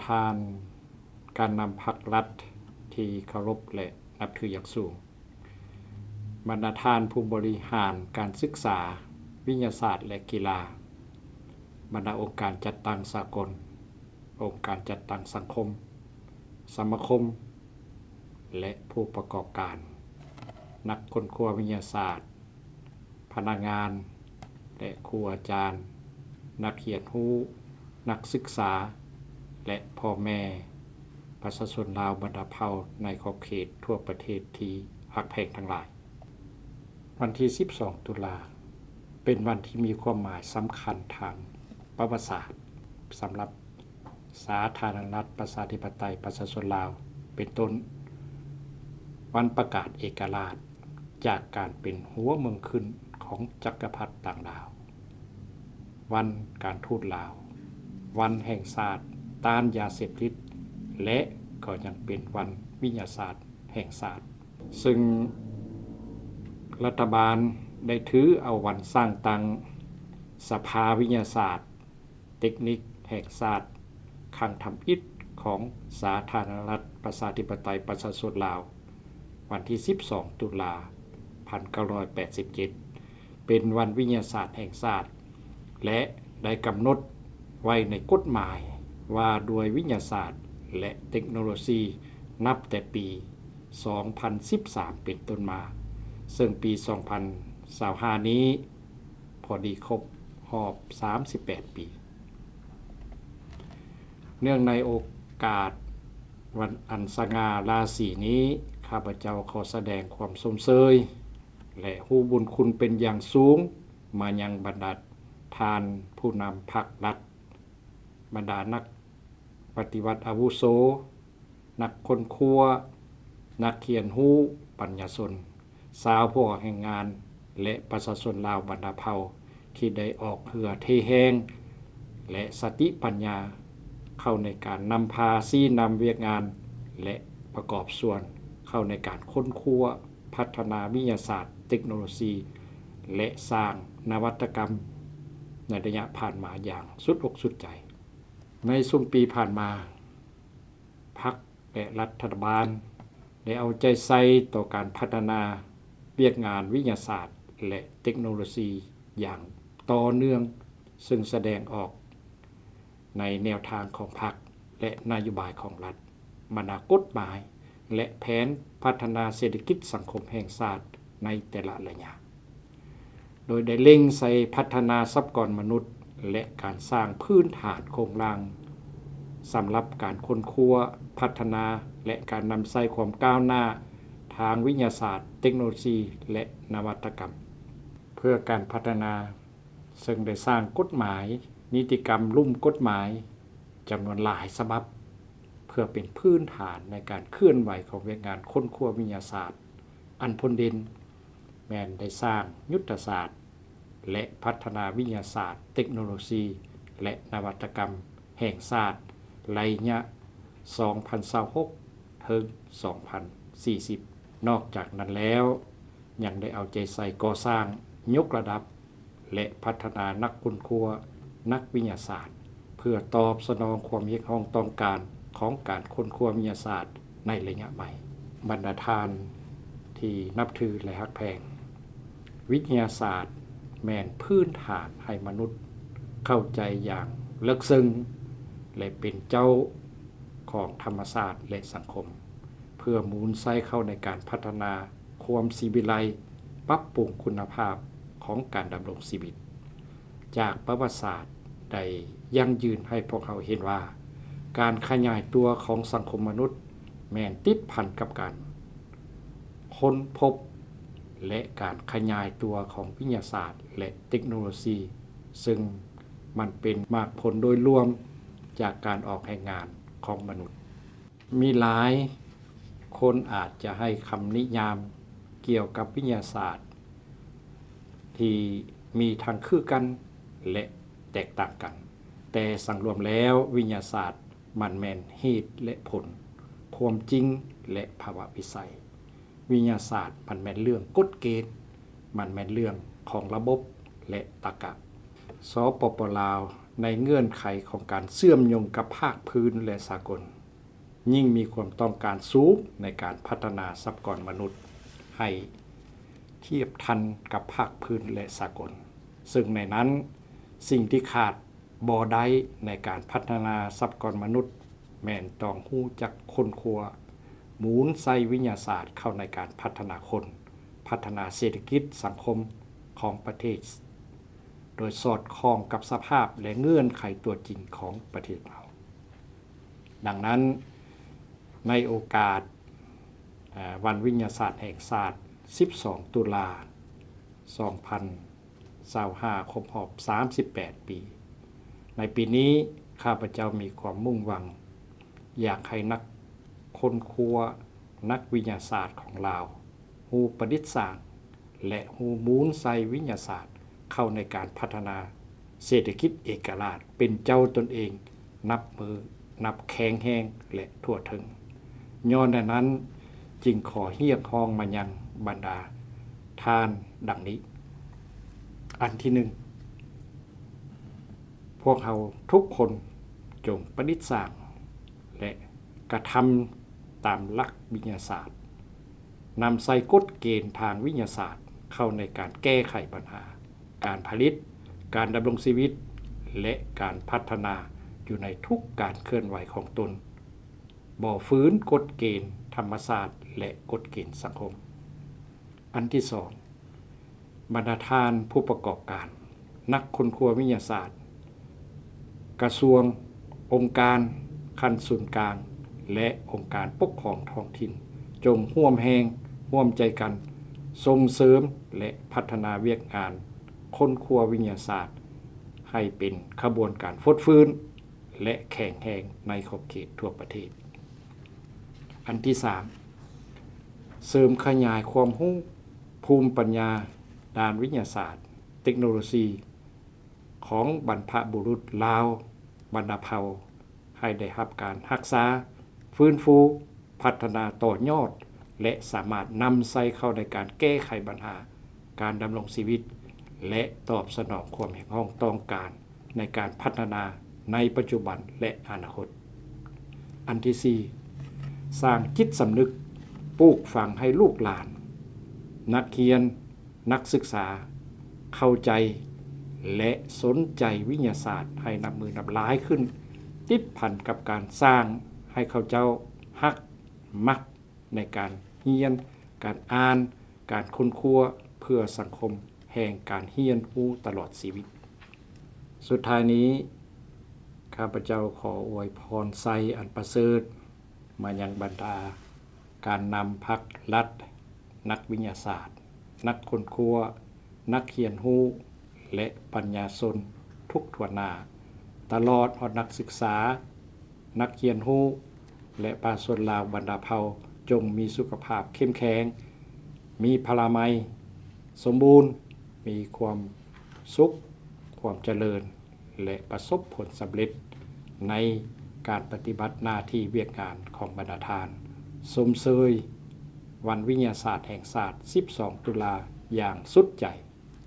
ທ່ານການນຳພັກລັດທີ່ເຄົາລົບ ແລະ ນັບຖືຢ່າງສູງ, ບັນດາທ່ານຜູ້ບໍລິຫານການສຶກສາ, ວິທະຍາສາດ ແລະ ກິລາ, ບັນດາອົງການຈັດຕັ້ງສາກົນ, ອົງການຈັດຕັ້ງສັງຄົມ, ສະມາຄົມ ແລະ ຜູ້ປະກອບການ, ນັກຄົ້ນຄວ້າວິທະຍາສາດ, ພະນັກງານ ແລະ ຄູອາຈານ, ນັກຮຽນຮູ້, ນັກສຶກສາ ແລະ ພໍ່ແມ່ປະຊາຊົນລາວບັນດາເຜົ່າໃນຂອບເຂດທົ່ວປະເທດທີ່ຮັກແພງທັງຫຼາຍ. ວັນທີສິບສອງ ຕຸລາ ເປັນວັນທີ່ມີຄວາມໝາຍສຳຄັນທາງປະຫວັດສາດສຳລັບ ສາທາລະນະລັດ ປະຊາທິປະໄຕ ປະຊາຊົນລາວ ເປັນຕົ້ນ ວັນປະກາດເອກະລາດຈາກການເປັນຫົວເມືອງຂຶ້ນຂອງຈັກກະພັດຕ່າງດາວ, ວັນການທູດລາວ, ວັນແຫ່ງຊາດຕ້ານຢາເສບຕິດ ແລະ ກໍຍັງເປັນວັນວິທະຍາສາດແຫ່ງຊາດ, ເຊິ່ງລັດຖະບານໄດ້ຖືເອົາວັນສ້າງຕັ້ງສະພາວິທະຍາສາດ ເຕັກນິກແຫ່ງຊາດຄັ້ງທຳອິດຂອງສາທາລະນະລັດ ປະຊາທິປະໄຕ ປະຊາຊົນລາວ ວັນທີສິບສອງ ຕຸລາ ພັນເກົ້າຮ້ອຍແປດສິບເຈັດ ເປັນວັນວິທະຍາສາດແຫ່ງຊາດ ແລະ ໄດ້ກຳນົດໄວ້ໃນກົດໝາຍວ່າດ້ວຍວິທະຍາສາດ ແລະ ເຕັກໂນໂລຊີ ນັບແຕ່ປີສອງພັນສິບສາມເປັນຕົ້ນມາ, ເຊິ່ງປີສອງພັນຊາວຫ້ານີ້ ພໍດີຄົບຮອບສາມສິບແປດປີ. ເນື່ອງໃນໂອກາດວັນອັນສະຫງ່າລາສີນີ້, ຂ້າພະເຈົ້າຂໍສະແດງຄວາມຊົມເຊີຍ ແລະ ຮູ້ບຸນຄຸນເປັນຢ່າງສູງມາຍັງບັນດາທ່ານຜູ້ນຳພັກລັດ, ບັນດານັກປະຕິວັດອາວຸໂສ, ນັກຄົ້ນຄວ້າ, ນັກຮຽນຮູ້, ປັນຍາຊົນ, ຊາວຜູ້ອອກແຮງງານ ແລະ ປະຊາຊົນລາວບັນດາເຜົ່າ ທີ່ໄດ້ອອກເຫື່ອເທແຮງ ແລະ ສະຕິປັນຍາເຂົ້າໃນການນຳພາຊີ້ນຳວຽກງານ ແລະ ປະກອບສ່ວນເຂົ້າໃນການຄົ້ນຄວ້າ, ພັດທະນາວິທະຍາສາດ, ເຕັກໂນໂລຊີ ແລະ ສ້າງນະວັດຕະກຳໃນໄລຍະຜ່ານມາຢ່າງສຸດອົກສຸດໃຈ. ໃນຊຸມປີຜ່ານມາ, ພັກ ແລະ ລັດຖະບານໄດ້ເອົາໃຈໃສ່ຕໍ່ການພັດທະນາວຽກງານວິທະຍາສາດ ແລະ ເຕັກໂນໂລຊີຢ່າງຕໍ່ເນື່ອງ, ເຊິ່ງສະແດງອອກໃນແນວທາງຂອງພັກ ແລະ ນະໂຍບາຍຂອງລັດ, ບັນດາກົດໝາຍ ແລະ ແຜນພັດທະນາເສດຖະກິດສັງຄົມແຫ່ງຊາດໃນແຕ່ລະໄລຍະ. ໂດຍໄດ້ເລັ່ງໃສ່ພັດທະນາຊັບພະຍາກອນມະນຸດ ແລະ ການສ້າງພື້ນຖານໂຄງລ່າງສຳລັບການຄົ້ນຄວ້າ, ພັດທະນາ ແລະ ການນຳໃຊ້ຄວາມກ້າວໜ້າທາງວິທະຍາສາດ, ເຕັກໂນໂລຊີ ແລະ ນະວັດຕະກຳ ເພື່ອການພັດທະນາ, ເຊິ່ງໄດ້ສ້າງກົດໝາຍ, ນິຕິກຳ, ລຸ່ມກົດໝາຍຈຳນວນຫຼາຍສະບັບ ເພື່ອເປັນພື້ນຖານໃນການເຄື່ອນໄຫວຂອງວຽກງານຄົ້ນຄວ້າວິທະຍາສາດ. ອັນພົ້ນເດັ່ນແມ່ນໄດ້ສ້າງຍຸດທະສາດ ແລະ ພັດທະນາວິທະຍາສາດ, ເຕັກໂນໂລຊີ ແລະ ນະວັດຕະກຳແຫ່ງຊາດ ໄລຍະສອງພັນຊາວຫົກ ເຖິງ ສອງພັນສີ່ສິບ. ນອກຈາກນັ້ນແລ້ວ, ຍັງໄດ້ເອົາໃຈໃສ່ກໍ່ສ້າງ, ຍົກລະດັບ ແລະ ພັດທະນານັກຄົ້ນຄວ້າ, ນັກວິທະຍາສາດ ເພື່ອຕອບສະໜອງຄວາມຮຽກຮ້ອງຕ້ອງການຂອງການຄົ້ນຄວ້າວິທະຍາສາດໃນໄລຍະໃໝ່. ບັນດາທ່ານທີ່ນັບຖື ແລະ ຮັກແພງ, ວິທະຍາສາດແມ່ນພື້ນຖານໃຫ້ມະນຸດເຂົ້າໃຈຢ່າງເລິກເຊິ່ງ ແລະ ເປັນເຈົ້າຂອງທຳມະຊາດ ແລະ ສັງຄົມ ເພື່ອໝູນໃຊ້ເຂົ້າໃນການພັດທະນາຄວາມສີວິໄລ, ປັບປຸງຄຸນນະພາບຂອງການດຳລົງຊີວິດ. ຈາກປະຫວັດສາດໄດ້ຢັ້ງຢືນໃຫ້ພວກເຮົາເຫັນວ່າ ການຂະຫຍາຍຕົວຂອງສັງຄົມມະນຸດແມ່ນຕິດພັນກັບການຄົ້ນພົບ ແລະ ການຂະຫຍາຍຕົວຂອງວິທະຍາສາດ ແລະ ເຕັກໂນໂລຊີ, ເຊິ່ງມັນເປັນໝາກຜົນໂດຍລວມຈາກການອອກແຮງງານຂອງມະນຸດ. ມີຫຼາຍຄົນອາດຈະໃຫ້ຄຳນິຍາມກ່ຽວກັບວິທະຍາສາດທີ່ມີທັງຄືກັນ ແລະ ແຕກຕ່າງກັນ, ແຕ່ສັງລວມແລ້ວ ວິທະຍາສາດມັນແມ່ນເຫດ ແລະ ຜົນ, ຄວາມຈິງ ແລະ ພາວະວິໄສ. ວິທະຍາສາດມັນແມ່ນເລື່ອງກົດເກນ, ມັນແມ່ນເລື່ອງຂອງລະບົບ ແລະ ຕະກະ. ສປປ ລາວ ໃນເງື່ອນໄຂຂອງການເຊື່ອມໂຍງກັບພາກພື້ນ ແລະ ສາກົນ, ຍິ່ງມີຄວາມຕ້ອງການສູງໃນການພັດທະນາຊັບພະຍາກອນມະນຸດໃຫ້ທຽບທັນກັບພາກພື້ນ ແລະ ສາກົນ, ເຊິ່ງໃນນັ້ນສິ່ງທີ່ຂາດບໍ່ໄດ້ໃນການພັດທະນາຊັບພະຍາກອນມະນຸດ ແມ່ນຕ້ອງຮູ້ຈັກຄົ້ນຄວ້າ, ໝູນໃສ່ວິທະຍາສາດເຂົ້າໃນການພັດທະນາຄົນ, ພັດທະນາເສດຖະກິດສັງຄົມຂອງປະເທດ ໂດຍສອດຄ່ອງກັບສະພາບ ແລະ ເງື່ອນໄຂຕົວຈິງຂອງປະເທດເຮົາ. ດັ່ງນັ້ນ, ໃນໂອກາດ ເອີ່ ວັນວິທະຍາສາດແຫ່ງຊາດ ສິບສອງ ຕຸລາ ສອງພັນຊາວຫ້າ ຄົບຮອບ ສາມສິບແປດ ປີ, ໃນປີນີ້ ຂ້າພະເຈົ້າມີຄວາມມຸ່ງຫວັງ ຢາກໃຫ້ນັກຄົ້ນຄວ້າ, ນັກວິທະຍາສາດຂອງລາວ ຮູ້ປະດິດສ້າງ ແລະ ຮູ້ໝູນໃສ່ວິທະຍາສາດເຂົ້າໃນການພັດທະນາເສດຖະກິດເອກະລາດເປັນເຈົ້າຕົນເອງ ນັບມື້ນັບແຂງແຮງ ແລະ ທົ່ວເຖິງ. ຍ້ອນແນວນັ້ນ, ຈຶ່ງຂໍຮຽກຮ້ອງມາຍັງບັນດາທ່ານດັ່ງນີ້. ອັນທີໜຶ່ງ, ພວກເຮົາທຸກຄົນຈົ່ງປະດິດສ້າງ ແລະ ກະທຳຕາມຫຼັກວິທະຍາສາດ, ນຳໃສ່ກົດເກນທາງວິທະຍາສາດເຂົ້າໃນການແກ້ໄຂບັນຫາ, ການຜະລິດ, ການດຳລົງຊີວິດ ແລະ ການພັດທະນາຢູ່ໃນທຸກການເຄື່ອນໄຫວຂອງຕົນ, ບໍ່ຝືນກົດເກນທຳມະຊາດ ແລະ ກົດເກນສັງຄົມ. ອັນທີສອງ, ບັນດາທ່ານຜູ້ປະກອບການ, ນັກຄົ້ນຄວ້າວິທະຍາສາດ, ກະຊວງ, ອົງການຂັ້ນສູນກາງ ແລະ ອົງການປົກຄອງທ້ອງຖິ່ນ, ຈົ່ງຮ່ວມແຮງຮ່ວມໃຈກັນສົ່ງເສີມ ແລະ ພັດທະນາວຽກງານຄົ້ນຄວ້າວິທະຍາສາດ ໃຫ້ເປັນຂະບວນການຟົດຟື້ນ ແລະ ແຂງແຮງໃນຂອບເຂດທົ່ວປະເທດ. ອັນທີສາມ, ເສີມຂະຫຍາຍຄວາມຮູ້, ພູມປັນຍາດ້ານວິທະຍາສາດ, ເຕັກໂນໂລຊີຂອງບັນພະບຸລຸດລາວບັນດາເຜົ່າ ໃຫ້ໄດ້ຮັບການຮັກສາ, ຟື້ນຟູ, ພັດທະນາຕໍ່ຍອດ ແລະ ສາມາດນຳໃຊ້ເຂົ້າໃນການແກ້ໄຂບັນຫາການດຳລົງຊີວິດ ແລະ ຕອບສະໜອງຄວາມຮຽກຮ້ອງຕ້ອງການໃນການພັດທະນາໃນປັດຈຸບັນ ແລະ ອະນາຄົດ. ອັນທີສີ່, ສ້າງຈິດສຳນຶກ, ປູກຝັງໃຫ້ລູກຫຼານ, ນັກຮຽນ, ນັກສຶກສາເຂົ້າໃຈ ແລະ ສົນໃຈວິທະຍາສາດໃຫ້ນັບມື້ນັບຫຼາຍຂຶ້ນ, ຕິດພັນກັບການສ້າງໃຫ້ເຂົາເຈົ້າຮັກ, ມັກໃນການຮຽນ, ການອ່ານ, ການຄົ້ນຄວ້າເພື່ອສັງຄົມແຫ່ງການຮຽນຮູ້ຕະຫຼອດຊີວິດ. ສຸດທ້າຍນີ້, ຂ້າພະເຈົ້າຂໍອວຍພອນໄຊອັນປະເສີດມາຍັງບັນດາ ການນຳພັກລັດ, ນັກວິທະຍາສາດ, ນັກຄົ້ນຄວ້າ, ນັກຮຽນຮູ້ ແລະ ປັນຍາຊົນທຸກທົ່ວໜ້າ, ຕະຫຼອດຮອດນັກສຶກສາ, ນັກຮຽນຮູ້ ແລະ ປະຊາຊົນລາວບັນດາເຜົ່າ ຈົ່ງມີສຸຂະພາບເຂັ້ມແຂງ, ມີພະລາໄມສົມບູນ, ມີຄວາມສຸກ, ຄວາມຈະເລີນ ແລະ ປະສົບຜົນສຳເລັດໃນການປະຕິບັດໜ້າທີ່ວຽກງານຂອງບັນດາທ່ານ. ຊົມເຊີຍວັນວິທະຍາສາດແຫ່ງຊາດ ສິບສອງ ຕຸລາ ຢ່າງສຸດໃຈ.